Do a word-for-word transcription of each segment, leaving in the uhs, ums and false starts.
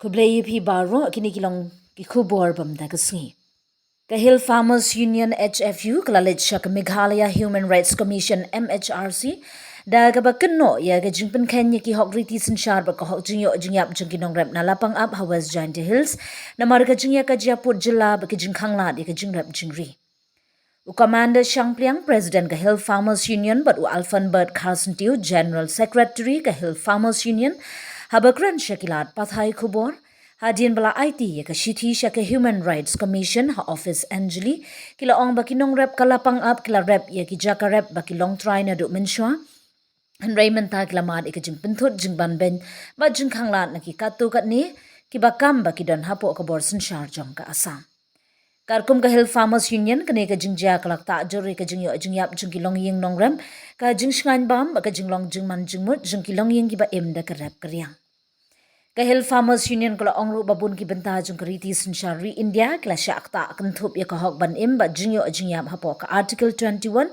Khublei ïa phi baroh, kine ki long ki khubor bam da ka sngi. Ka Hill Farmers Union H F U ka la leit sha ka Meghalaya Human Rights Commission M H R C da kaba kynnoh ïa ka jingpynkheiñ ïa ki hok riti synshar bad ka hok jingïoh jingïap jong ki nongrep na Lapangap ha West Jaintia Hills, namar ka jingïakajia pud jylla bad ka jingkhanglad ïa ka jingrep jingri. U Commander Shangpliang, President ka Hill Farmers Union, bad u Alfonbert Kharsyntiew, General Secretary ka Hill Farmers Union, haba kren sha ki lad pathai khubor hadien ba la aiti ïa ka shithi sha ka Human Rights Commission ha office Anjali, ki la ong ba ki nongrep ka Lapangap ki la rep ïa ki jaka rep ba ki long trai naduh mynshuwa. Hynrei mynta ki la mad ïa ka jingpynthut jingbanbeiñ bad jingkhanglad na ki katto katne kiba kam ba ki don hapoh ka bor synshar jong ka Assam. Katkum ka Hill Farmers Union, kane ka jingjia ka la ktah jur ïa ka jingïoh jingïap jong ki longïing nongrep, ka jingshngaiñ bam bad ka jinglong jingman jingmut jong ki longïing kiba im da ka rep ka riang. Ka Hill Farmers Union ka la ong ruh ba bun ki bynta jong ka riti synshar ri India ki la shah ktah kynthup ïa ka hok ban im bad jingïoh jingïap hapoh ka Article twenty-one,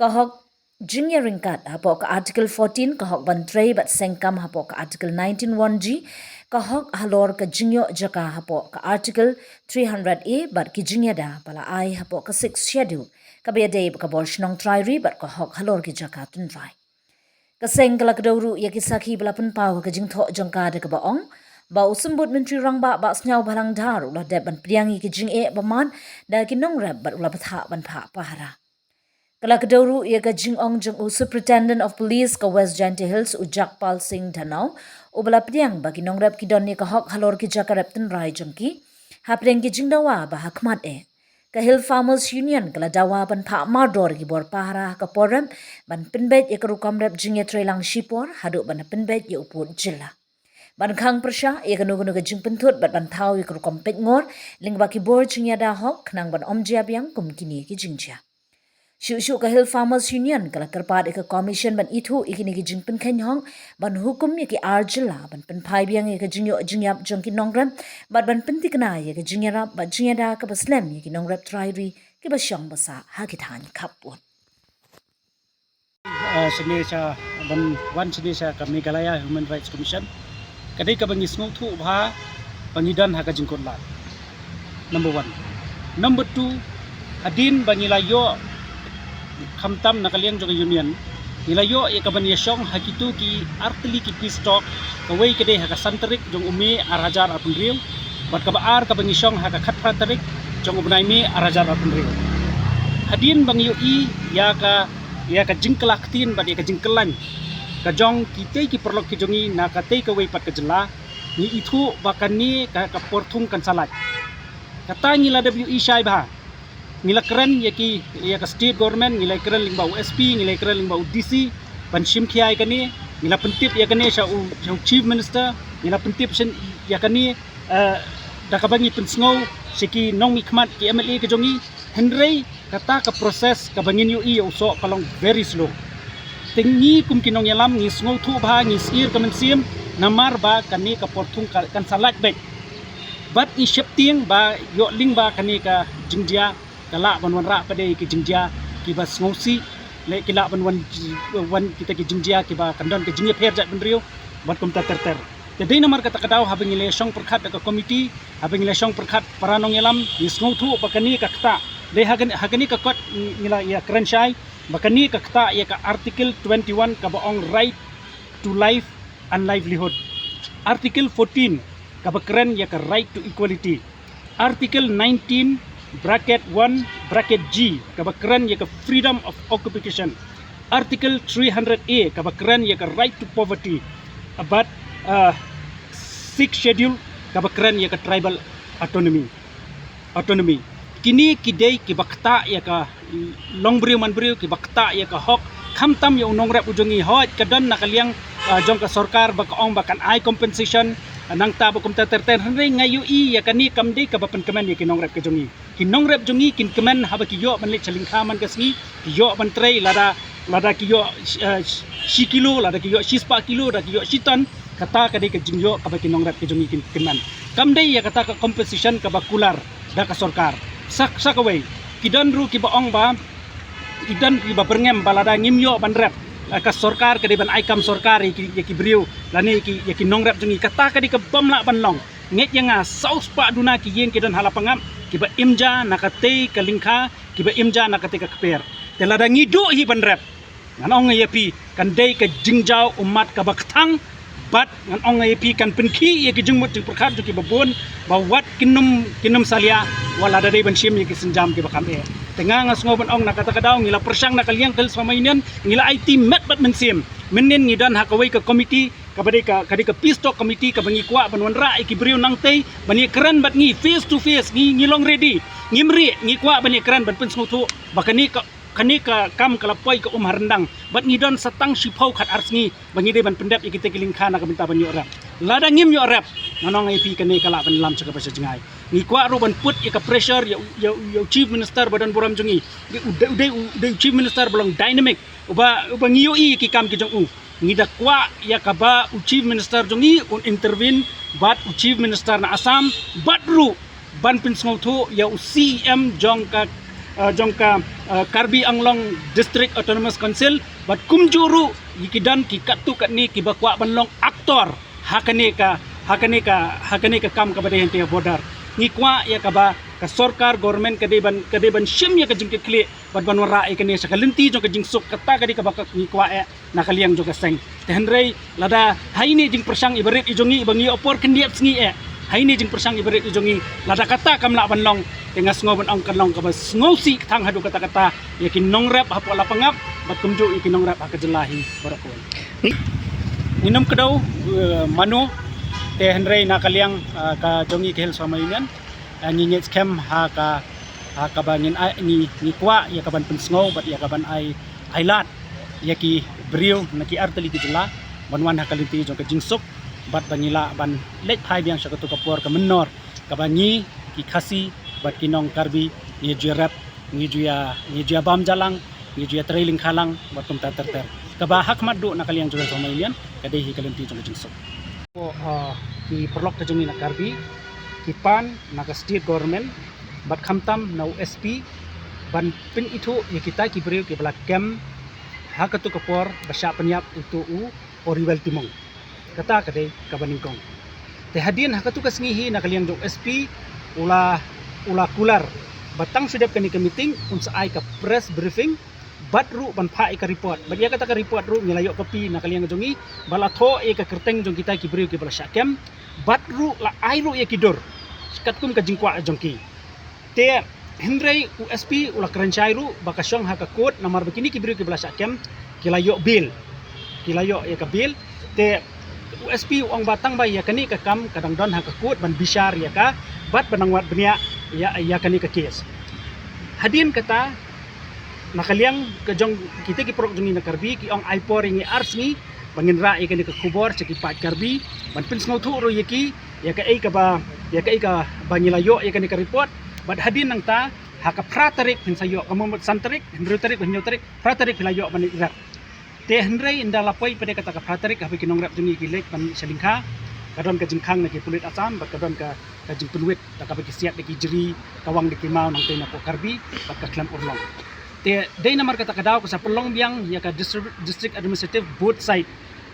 ka hok jingïaryngkat hapoh ka Article fourteen, ka hok ban trei bad seng kam hapoh ka Article nineteen one G, ka hok halor ka jingïoh jaka hapoh ka Article three hundred A bad ki jingïada ba la ai hapoh ka Sixth Schedule, kaba ïadei bad ka bor shnong trai ri bad ka hok halor ki jaka tynrai. Ka seng ka la kdew ruh ïa ki sakhi ba la pynpaw ha ka jingthoh jong ka da kaba ong ba u Symbud Myntri Rangbah Bah Sniawbhalang Dhar u la dep ban pdiang ïa ki jingeh ba mad da ki nongrep bad u la bthah ban phah pahara. Ka la kdew ruh ïa ka jingong jong u Superintendent of Police ka West Jaintia Hills, u Jagpal Singh Dhanoa, uba la pdiang ba ki nongrep ki don ïa ka hok halor ki jaka rep tynrai jong ki hapdeng ki jingdawa ba ha khmat eh. Ka Hill Farmers Union ka la dawa ban phah mardor ïa ki bor pahara ha ka por rep, ban pynbeit ïa ka rukom rep jingïatreilang shipor haduh ban pynbeit ïa u pud jylla, ban khang pyrshah ïa kano kano ka jingpynthut bad ban thaw ïa ka rukom peitngor lyngba ki bor jingïada hok khnang ban ym jia biang kum kine ki jingjia. Shuh shuh ka Hill Farmers Union ka la kyrpad ïa ka Commission ban ithuh ïa kine ki jingpynkheiñ hok, ban hukum ïa ki ar jylla ban pynphai biang ïa ka jingïoh jingïap jong ki nongrep bad ban pynthikna ïa ka jingïarap bad jingïada kaba slem ïa ki nongrep trai ri kiba shong ba sah ha ki thaiñ khappud. Ah, shane sha, ban wan shane sha ka Meghalaya Human Rights Commission. Ka dei kaba ngi sngewthuh bha ba ngi don ha ka jingkut lad. Number one. Number two, hadien ba ngi la ïoh, khamtam na ka liang jong ka Union, ngi la ïoh ïa kaban ïashong ha kito ki artylli ki peace talk, kawei ka dei ha ka san tarik jong u May ar hajar arphew hynriew, bad kaba ar kaba ngi shong ha ka khatphra tarik jong u bnai May ar hajar arphew hynriew. Hadien ba ngi ïohi ïa ka, ïa ka jingkylla ktien bad ïa ka jingkylla ka jong kitei ki paralok ki jong ngi na katei kawei pat ka jylla, ngi ithuh ba kane ka, ka por thung kan sa lait. Kata ngi la dep ïohi shai bha. Ngi la kren ïa ki, ïa ka state government, ngi la kren lyngba u S P, ngi la kren lyngba u D C, ban shim khia ïa kane, ngi la pyntip ïa kane sha u, sha u Chief Minister, ngi la pyntip shen ïa kane, eh, da kaba ngi pynsngew sha ki nongmihkhmat ki M L A ki jong ngi, hynrei kata ka process kaba ngin ïohi ïa u soh ka long very slow. Te ngi kum ki nongïalam ngi sngewthuh bha, ngi sheptieng ka mynsiem, namar ba kane ka por thung ka, kan sa lait beit. Bad ngi sheptieng ba ïoh lyngba kane ka jingjia ka lah ban wanrah pat de ki jingjia kiba sngewsih, leh ki lah ban wan, wan kita ki jingjia kiba kan don ka jingïapher jaitbynriew bad kumta ter ter. Te dei namar kata ka daw haba ngi la shong pyrkhat da ka komiti, haba ngi la shong pyrkhat para nongïalam, ngi sngewthuh ba kane ka ktah. Dei ha kane, ha kane ka kot ngi la ïakren shai ba kane ka ktah ïa ka Article twenty-one kaba ong right to life and livelihood. Article fourteen kaba kren ïa ka right to equality. Article nineteen bracket one bracket G kaba kren ïa ka freedom of occupation. Article three hundred A kaba kren ïa ka right to poverty. Bad, uh, Sixth Schedule kaba kren ïa ka tribal autonomy. Autonomy. Kine ki dei kiba ktah ïa ka longbriew manbriew, kiba ktah ïa ka hok, khamtam ïa u nongrep u jong ngi. Hooid ka don na ka liang, ah, jong ka sorkar ba ka ong ba kan ai compensation, ah, nangta ba kumta ter ter, hynrei nga ïohi ïa kane kam dei kaba pynkmen ïa ki nongrep ki jong ngi. Ki nongrep jong ngi kin kmen haba ki ïoh ban leit sha lyngkha man ka sngi, ki ïoh ban trei lada, lada ki ïoh, eh, shi kilo, lada ki ïoh shispah kilo, lada ki ïoh shiton, kata ka dei ka jingïoh kaba ki nongrep ki jong ngi kin kmen. Kam dei ïa kata ka compensation kaba kular da ka sorkar. Sa, sa kawei, ki don ruh kiba ong ba, ki don kiba byrngem ba lada ngim ïoh ban rep, eh, ka sorkar ka dei ban ai kam sorkar ïa ki, ïa ki briew lane ïa ki, ïa ki nongrep jong ngi. Kata ka dei kaba ym lah ban long. Ngeit ïa nga, saw spah duna ki ïing ki don ha Lapangap kiba im ja na katei ka lyngkha, kiba im ja na katei ka kper. Te lada ngi duh hi ban rep, ngan ong ïa phi, kan dei ka jingjaw ummat kaba kthang, bad ngan ong ïa phi, kan pynkhih ïa ki jingmut jingpyrkhat jong kiba bun, ba wat kin ym, kin ym salia wat lada dei ban shim ïa ki sienjam kiba kham eh. Te nga, nga sngew ban ong, na kata ka daw ngi la pyrshang na ka liang ka Hill Farmer Union, ngi la aiti met bad mynsiem. Mynnin ngi don ha kawei ka komiti, kaba dei ka, ka dei ka peace talk committee, kaba ngi kwah ban wanrah ïa ki briew nangtei ban ïakren bad ngi face to face. Ngi, ngi long ready, ngim rieh, ngi kwah ban ïakren, ban pynsngewthuh ba kane ka, kane ka kam ka la poi ka um ha ryndang, bad ngi don sa tang shiphew khatar sngi ba ngi dei ban pyndep ïa kita ki lyngkha na ka bynta ban ïoh rep. Lada ngim ïoh rep, ngan ong ïa phi, kane ka lah ban lam sha kaba sha jngai. Ngi kwah ruh ban put ïa ka pressure ïa u, ïa u, ïa u Chief Minister ba don burom jong ngi. U dei, u dei, u dei u Chief Minister ba long dynamic, uba, uba ngi ïohi ïa ki kam ki jong u. Ngi da kwah ïa kaba u Chief Minister jong ngi un intervene, bad u Chief Minister na Assam, bad ruh ban pynsngewthuh ïa u C E M jong ka, eh, jong ka, eh, Karbi Anglong District Autonomous Council, bad kumjuh ruh ïa ki don ki katto katne kiba kwah ban long aktor ha kane ka, ha kane ka, ha kane ka kam kaba dei hangtei ha border. Ngi kwah ïa kaba ka sorkar, government, ka dei ban, ka dei ban shim ïa ka jingkitkhlieh bad ban wanrah ïa kane sha ka lynti jong ka jingsuk. Kata ka dei kaba ka ngi kwah eh na ka liang jong ka seng. Te hynrei lada ha ine i jingpyrshang iba rit i jong ngi, iba ngi ïoh por khyndiat sngi eh, ha ine i jingpyrshang iba rit i jong ngi, lada kata kam lah ban long, te nga sngew ban ong kan long kaba sngewsih kthang haduh katta katta ïa ki nongrep hapoh Lapangap, bad kumjuh ïa ki nongrep ha ka jylla hi baroh kawei. Ngin ym kdew, eh, mano, te hynrei na ka liang, eh, ka jong ngi ka Hill Farmer Union, eh, ngi ngeit skhem ha ka, ha kaba ngin ai, ngi, ngi kwah ïa ka ban pynsngew bad ïa ka ban ai, ai lad ïa ki briew na ki artylli ki jylla ban wan ha ka lynti jong ka jingsuk, bad ba ngi lah ban leit phai biang sha kato ka por ka mynnor kaba ngi ki Khasi bad ki nong Karbi ngi ju ïa rep, ngi ju ïa, ngi ju ïa bam ja lang, ngi ju ïa trei lyngkha lang bad kumta ter ter. Kaba ha khmat duh na ka liang jong ka Hill Farmer Union, ka dei hi ka lynti jong ka jingsuk. Ko, ah, ki paralok ka jong ngi na Karbi ki pan na ka state government bad khamtam na u S P ban pynithuh ïa kita ki briew kiba la kem ha kato ka por ba shah pynïap uto u Oriwel Timung. Kata ka dei kaba nyngkong. Te hadien ha kato ka sngi hi na ka liang jong u S P u la, u la kular ba tang shu dep kane ka meeting un sa ai ka press briefing bad ruh ban phah ïa ka report. Bad ïa kata ka report ruh ngi la ïoh copy na ka liang jong ngi, ba la thoh ïa ka kyrteng jong kita ki briew kiba la shah kem, bad ruh la ai ruh ïa ki dur katkum ka jingkwah jong ki. Te hynrei u S P u la kren shai ruh ba ka shong ha ka court, namar ba kine ki briew kiba la shah kem ki la ïoh bail, ki la ïoh ïa ka bail. Te u S P u ong ba tang ba ïa kane ka kam ka dang don ha ka court ban bishar ïa ka, bad ban nang wad bniah ïa, ïa kane ka case. Hadien kata, na ka liang ka jong kita ki paralok jong ngi na Karbi ki ong ai por ïa ngi ar sngi ba ngin rah ïa kane ka khubor sha ki paid Karbi, ban pynsngewthuh ruh ïa ki ïa kaei kaba, ïa kaei kaba ngi la ïoh ïa kane ka report. Bad hadien nangta, ha ka phra tarik phin sa ïoh, ka mut san tarik, hynriew tarik, hynñiew tarik, phra tarik phin la ïoh ban leit rep. Te hynrei ynda la poi pat de kata ka phra tarik, haba ki nongrep jong ngi ki leit ban sha lyngkha, ka don ka jingkhang na ki pulit Assam, bad ka don ka, ka jingpynwit da kaba ki siat da ki jri, ka wang da ki maw nangtei na poh Karbi bad ka khlem urlong. Te dei namar kata ka daw ka sa pynlong biang ïa ka Distri-, District Administrative, both side,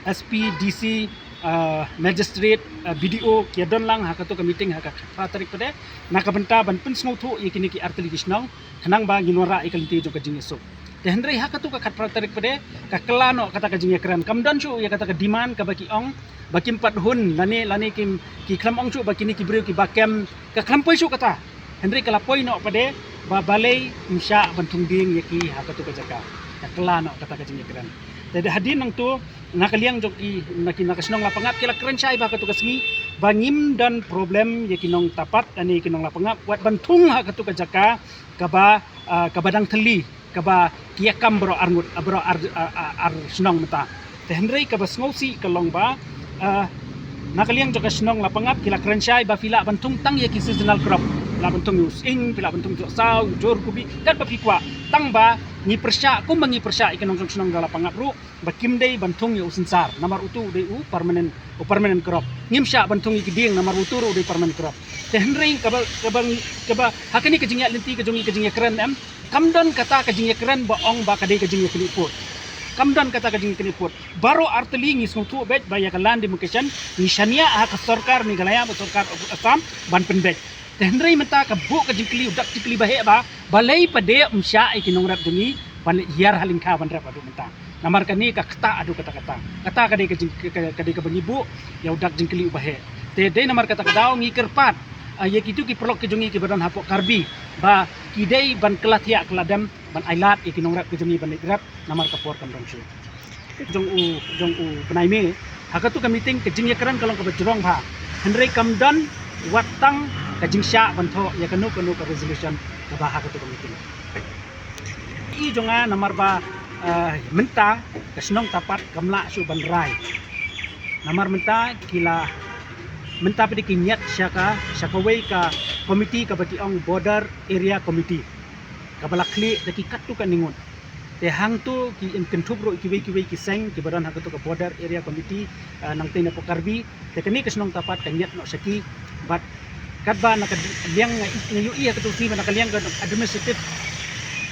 S P, D C, uh, Magistrate, uh, B D O, ki ïa don lang ha kato ka meeting ha ka phra tarik pat de, na ka bynta ban pynsngewthuh ïa kine ki artylli ki shnong, khnang ba ngin wanrah ïa ka lynti jong ka jingïasuk. Te hynrei ha kato ka khatphra tarik pat de, ka kylla noh kata ka jingïakren. Kam don shuh ïa kata ka demand kaba ki ong ba kim pat hun, lane, lane kim, ki khlem ong shuh ba kine ki briew kiba kem, ka khlem poi shuh kata. Hynrei ka la poi noh pat de ba balei ym shah ban thung dieng ïa ki ha kato ka jaka. Ka kylla noh kata ka jingïakren. Te da hadien nangto, na ka liang jong ki, na ki, na ka shnong Lapangap, ki la kren shai ba ha kato ka sngi ba ngim don problem ïa ki nong Tapat lane ïa ki nong Lapangap wat ban thung ha kato ka jaka kaba, ah, kaba dang thylli, kaba ki ïa kam baroh arngut, ah, baroh ar, ah, ah, ar shnong mynta. Te hynrei kaba sngewsih ka long ba, ah, na ka liang jong ka shnong Lapangap ki la kren shai ba phi lah ban thung tang ïa ki seasonal crop. Phi lah ban thung ïa u sying, phi lah ban thung ïa u saw, ïa u jur, kubi, katba phi kwah. Tang ba ngi pyrshah, kumba ngi pyrshah ïa ki nong jong shnong jong Lapangap ruh, ba kim dei ban thung ïa u synsar, namar uto u dei u permanent, u permanent crop. Ngim shah ban thung ïa ki dieng, namar uto ruh u dei permanent crop. Te hynrei kaba, kaba, kaba ha kane ka jingïaid lynti ka jong ngi, ka jingïakren, em, kam don kata ka jingïakren ba ong ba ka dei ka jingïakhlieh pud. Kam don kata ka jingkynnoh put. Baroh artylli ngi sngewthuh beit ba ïa ka land demarcation ngi shaniah ha ka sorkar Meghalaya bad sorkar Assam ban pynbeit. Te hynrei mynta ka buh ka jingkylli, u dak jingkylli ba heh ba balei pat de ym shah ïa ki nongrep jong ngi ban leit hiar ha lyngkha ban rep haduh mynta. Namar kane ka ktah haduh katta katta. Kata ka dei ka jing, ka, ka dei kaba ngi buh ïa u dak jingkylli uba heh. Te dei namar kata ka daw ngi kyrpad, ah, ïa kitu ki paralok ki jong ngi kiba don hapoh Karbi ba ki dei ban kylla thiah kylla dem ban ailad ïa ki nongrep ki jong ngi ban leit rep namar ka por kam don shuh. Jong u, jong u bnai May ha katu ka meeting ka jingïakren ka long kaba jrong bha. Hynrei kam don wat tang ka jingshah ban thoh ïa kano kano ka resolution kaba ha katu ka meeting. I jong nga namar ba, eh, mynta ka shnong Tapat kam lah shuh ban rai. Namar mynta ki la, mynta pat de ki ñiad sha ka, sha kawei ka komiti kaba ki ong Border Area Committee, kaba la khlieh da ki katto katne ngut. Te hangto ki im kynthup ruh kiwei kiwei ki seng kiba don ha kato ka Border Area Committee, ah, nangtei napoh Karbi. Te kane ka shnong Tapat ka ñiad noh sha ki bad katba na ka liang nga i, nga ïohi ha kato ka sngi ba na ka liang ka administrative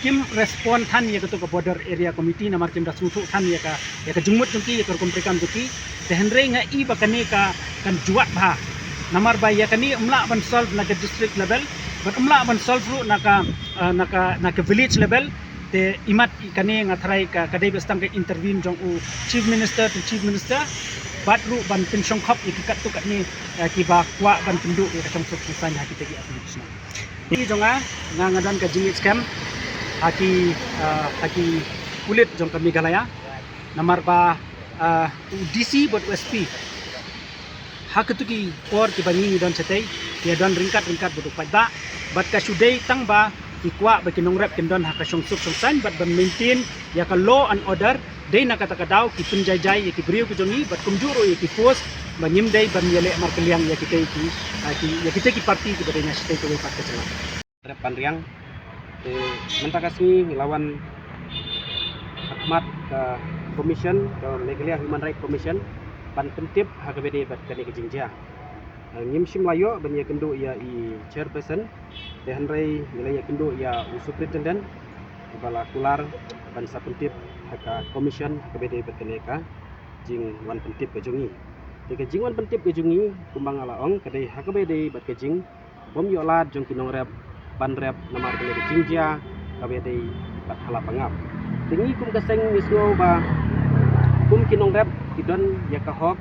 kim respond than ïa kato ka Border Area Committee namar kim da sngewthuh than ïa ka, ïa ka jingmut jong ki, ïa ka rukom treikam jong ki. Te hynrei nga i ba kane ka kan jwat bha. Namar ba ïa kane ym lah ban solve na ka district level bad ym lah ban solve ruh na ka, ah, na ka, na ka village level. Te imat i kane nga tharai ka, ka dei ba stang ka intervene jong u Chief Minister to Chief Minister bad ruh ban pynshongkhop ïa ki katto katne, eh, kiba kwah ban pynduh ïa ka shongsuk shongsaiñ ha kita ki application. I jong nga, nga nga don ka jingïeit skhem ha ki, eh, ha ki pulit jong ka Meghalaya. Namar ba, eh, u D C bad u S P ha katu ki por kiba ngi ngi don shatei, ki ïa don ryngkat ryngkat bad u paidbah, bad ka shu dei tang ba ki kwah ba ki nongrep kin don ha ka shongsuk shongsaiñ bad ban maintain ïa ka law and order. Dei na kata ka daw ki pynjaijai ïa ki briew ki jong ngi bad kumjuh ruh ïa ki force ba ngim dei ban ïaleh markylliang ïa kitei ki, ah, ki, ïa kitei ki party kiba dei na shatei kawei pat ka jylla. Rep ban riang. Te mynta ka sngi ngi la wan ha khmat ka Commission, ka Meghalaya Human Rights Commission, ban pyntip ha kaba dei bad kane ka jingjia. Eh, ngim shym la ïoh ban ïakynduh ïa i chairperson, te hynrei ngi la ïakynduh ïa u superintendent, uba la kular ban sa pyntip ha ka commission ha kaba dei bad kane ka jingwan pyntip ka jong ngi. Te ka jingwan pyntip ka jong ngi, kumba nga la ong, ka dei ha kaba dei bad ka jing bym ïoh lad jong ki nongrep ban rep namar kane ka jingjia kaba dei bad ha Lapangap. Te ngi kum ka seng ngi sngew ba kum ki nongrep ki don ïa ka hok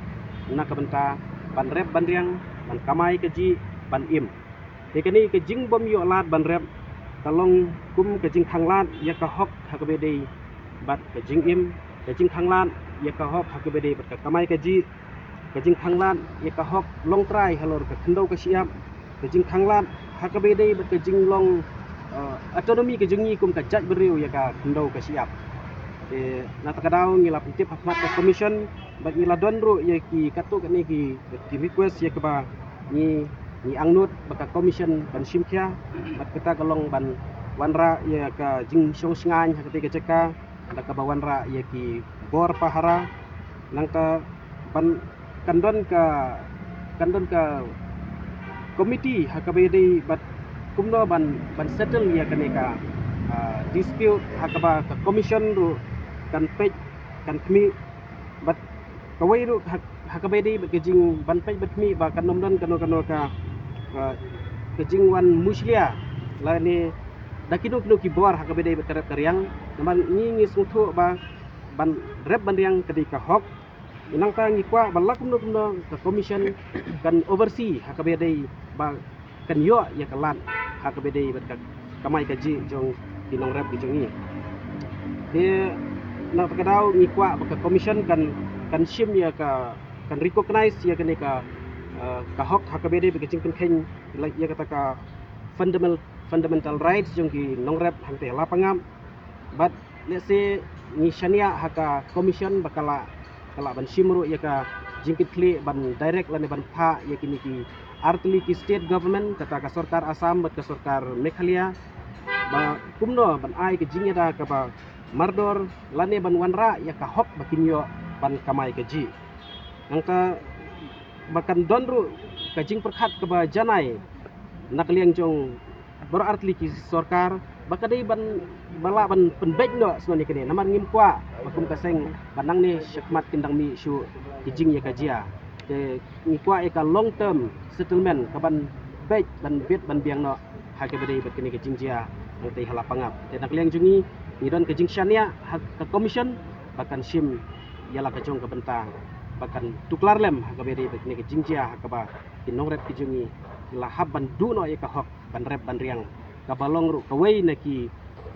na ka bynta ban rep ban riang, ban kamai kajih, ban im. Te kane ka jingbym ïoh lad ban rep ka long kum ka jingkhanglad ïa ka hok ha kaba dei bad ka jingim, ka jingkhanglad ïa ka hok ha kaba dei bad ka kamai kajih, ka jingkhanglad ïa ka hok long trai halor ka khyndew ka shyiap, ka jingkhanglad ha kaba dei bad ka jinglong, eh, autonomy ka jong ngi kum ka jaitbynriew ïa ka khyndew ka shyiap. Te na kata ka daw ngi la pyntip ha khmat ka commission bad ngi la don ruh ïa ki katto katne ki, ki request ïa kaba ngi, ngi angnud ba ka commission ban shim khia bad kata ka long ban wanrah ïa ka jingshong shngaiñ ha katei ka jaka da kaba wanrah ïa ki bor pahara, nangta ban kan don ka, kan don ka committee ha kaba ïadei bad kumno ban, ban settle ïa kane ka, ah, dispute ha kaba ka commission ruh kan peit kan khmih bad kawei ruh ha, ha kaba ïadei bad ka jing ban peit ban khmih ba kan ym don kano kano ka, ka, ka jingwan mushlia lane da kino kino ki bor ha kaba ïadei bad ka rep ka riang. Namar ngi ngi sngewthuh ba ban rep ban riang ka dei ka hok. Nangta ngi kwah ba la kumno kumno ka commission kan oversee ha kaba ïadei ba kan ïoh ïa ka lad ha kaba ïadei bad ka kamai kajih jong ki nongrep ki jong ngi. Te na kata ka daw ngi kwah ba ka commission kan, kan shim ïa ka, kan recognize ïa kane ka, eh, ka hok ha kaba ïadei bad ka jingpynkheiñ ïa kata ka fundamental, fundamental rights jong ki nongrep hangtei ha Lapangap. Bad lehse ngi shaniah ha ka commission ba ka la, ka la ban shim ruh ïa ka jingkitkhlieh ban direct lane ban phah ïa kine ki artylli ki state government, kata ka sorkar Assam bad ka sorkar Meghalaya, ba kumno ban ai ka jingïada kaba mardor lane ban wanrah ïa ka hok ba kin ïoh ban kamai kajih. Nangta ba kan don ruh ka jingpyrkhat kaba janai na ka liang jong baroh artylli ki sorkar ba ka dei ban, ba lah ban pynbeit noh shuh ïa kane, namar ngim kwah ba kum ka seng ba nangne shakhmat kin dang mih shuh ki jingïakajia. Te ngi kwah ïa ka long term settlement kaban beit, ban bit, ban biang noh ha kaba dei bad kane ka jingjia hangtei ha Lapangap. Te na ka liang jong ngi, ngi don ka jingshaniah ha ka commission ba kan shim ïa la ka jong ka bynta, ba kan tuklar lem ha kaba dei bad kane ka jingjia ha kaba ki nongrep ki jong ngi ki la hap ban duh noh ïa ka hok ban rep ban riang, kaba long ruh kawei na ki,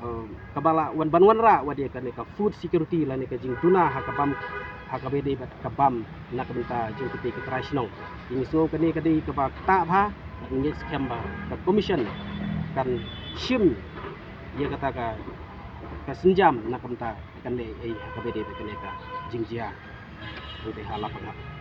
eh, kaba lah wan ban wanrah wat ïa kane ka food security lane ka jingduna ha ka bam, ha kaba dei bad ka bam na ka bynta jong kitei ki trai shnong. Ngi sngew kane ka dei kaba ktah bha, ngi ngeit skhem ba ka commission kan shim ïa kata ka, ka sienjam na ka bynta kan leh ei ha kaba dei bad kane ka jingjia hangtei ha Lapangap.